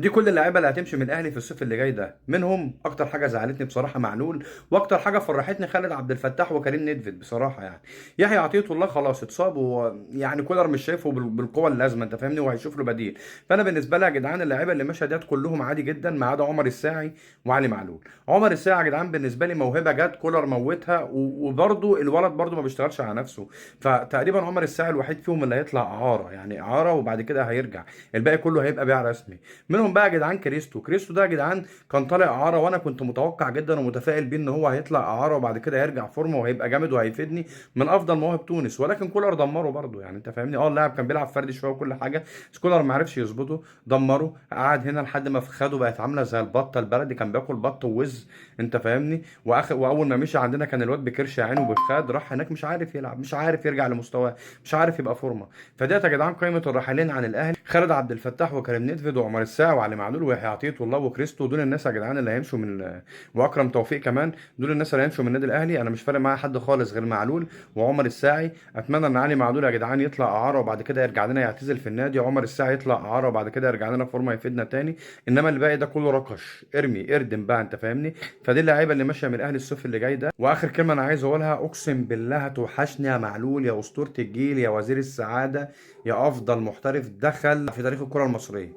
دي كل اللعيبة اللي هتمشي من الاهلي في الصيف اللي جاي ده. منهم اكتر حاجة زعلتني بصراحة معلول، واكتر حاجة فرحتني خالد عبد الفتاح وكريم نيدفيد بصراحة. يعني يحيى عطية الله خلاص اتصاب، ويعني كولر مش شايفه بالقوة اللازمه، انت فاهمني، وهيشوف له بديل. فانا بالنسبة لي يا جدعان اللعيبة اللي ماشية ديت كلهم عادي جدا، ما عدا عمر الساعي وعلي معلول. عمر الساعي يا جدعان بالنسبة لي موهبة جت كولر موتها، وبرده الولد برده ما بيشتغلش على نفسه. فتقريبا عمر الساعي الوحيد فيهم اللي هيطلع اعاره، يعني اعاره وبعد كده هيرجع، الباقي كله هيبقى بيع رسمي. منهم بقى يا جدعان كريستو. كريستو ده يا جدعان كان طالع اعاره، وانا كنت متوقع جدا ومتفائل بيه ان هو هيطلع اعاره وبعد كده هيرجع فورمه وهيبقى جامد وهيفيدني من افضل مواهب تونس، ولكن كولر دمره برده. يعني انت فاهمني، اللاعب كان بيلعب فردي شوية وكل حاجة، بس كولر ما عرفش يظبطه، دمره، قعد هنا لحد ما فخده بقت عامله زي البطة البلدي، كان بياكل بط ووز، انت فاهمني. واخر واول ما مشي عندنا كان الواد بكرش يا عينه وبفخاد، راح هناك مش عارف يلعب، مش عارف يرجع لمستواه، مش عارف يبقى فورمه. فديت يا جدعان قائمة الراحلين عن الاهلي: خالد عبد الفتاح وكريم نيدفيد وعمر الساعي وعلي معلول ويحيى عطية الله وكريستو. دول الناس يا جدعان اللي هيمشوا من، واكرم توفيق كمان، دول الناس اللي هيمشوا من النادي الاهلي. انا مش فارق معايا حد خالص غير معلول وعمر الساعي. اتمنى ان علي معلول يا جدعان يطلع اعاره وبعد كده يرجع لنا يعتزل في النادي، عمر الساعي يطلع اعاره وبعد كده يرجع لنا فورمه يفيدنا تاني. انما الباقي ده كله رقش، ارمي اردم بقى، انت فاهمني. فدي اللعيبة اللي ماشية من الاهلي الصيف اللي جاي ده. واخر كلمة انا عايز اقولها، اقسم بالله هتوحشني يا معلول، يا اسطورة الجيل، يا وزير السعادة، يا افضل محترف دخل في تاريخ الكره المصرية.